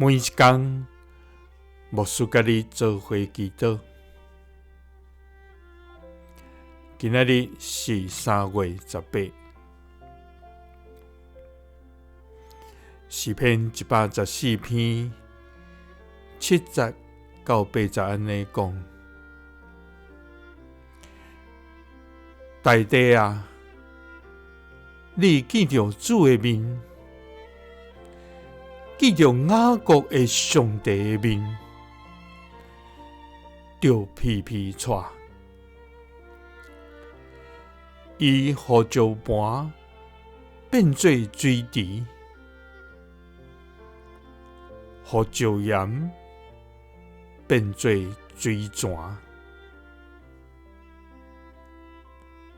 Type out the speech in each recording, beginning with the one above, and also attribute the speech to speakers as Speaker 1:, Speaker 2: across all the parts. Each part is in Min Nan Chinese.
Speaker 1: 每一工，牧师佮你做伙祈祷。今仔日是3月18，诗篇114篇7节到8节按呢讲：大地啊，你见著主的面，见著雅各的上帝的面，就皮皮掣。伊予石磐变做水池，予石岩变做水泉。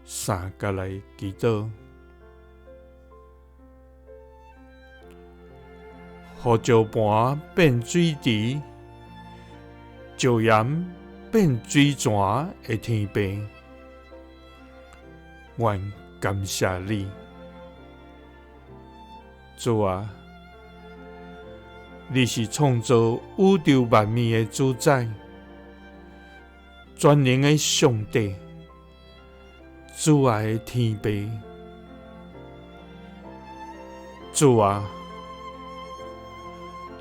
Speaker 1: 三佮来祈祷，予石磐变水池，石岩变水泉的天父，阮感谢你，主啊，你是创造宇宙万物的主宰，全能的上帝，主爱的天父。主啊，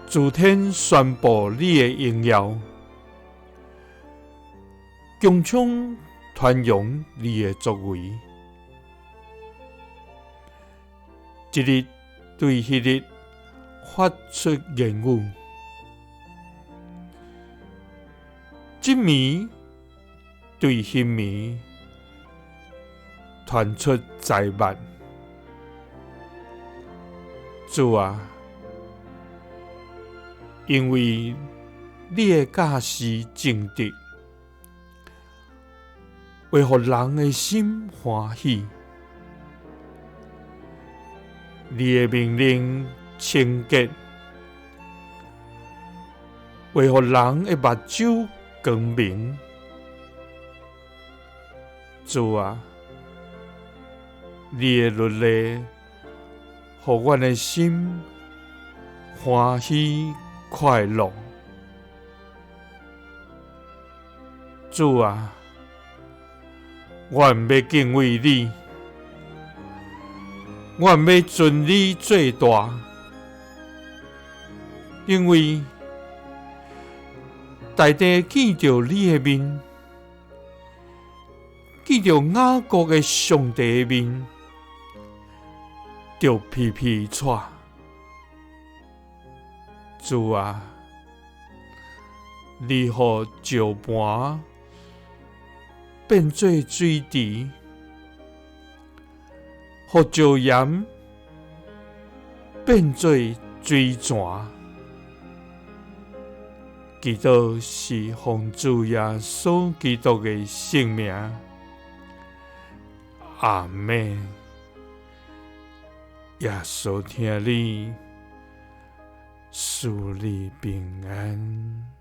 Speaker 1: 诸天宣布你的荣耀，穹苍传扬你的作为。一日对彼日发出言语，这暝对彼暝传出财物。主啊，因为你的教示正直，会予人的心欢喜。你的命令清洁，会予人的目睭光明。主啊，你的律例予阮的心欢喜快乐。主啊，阮欲敬畏你，阮欲尊你做大，因为大地见著你的面，见著雅各的上帝的面，就皮皮掣。主啊，你予石磐变做水池，予石岩变做水泉。祈祷是奉主耶稣基督的圣名，阿们。耶稣疼你，赐你平安。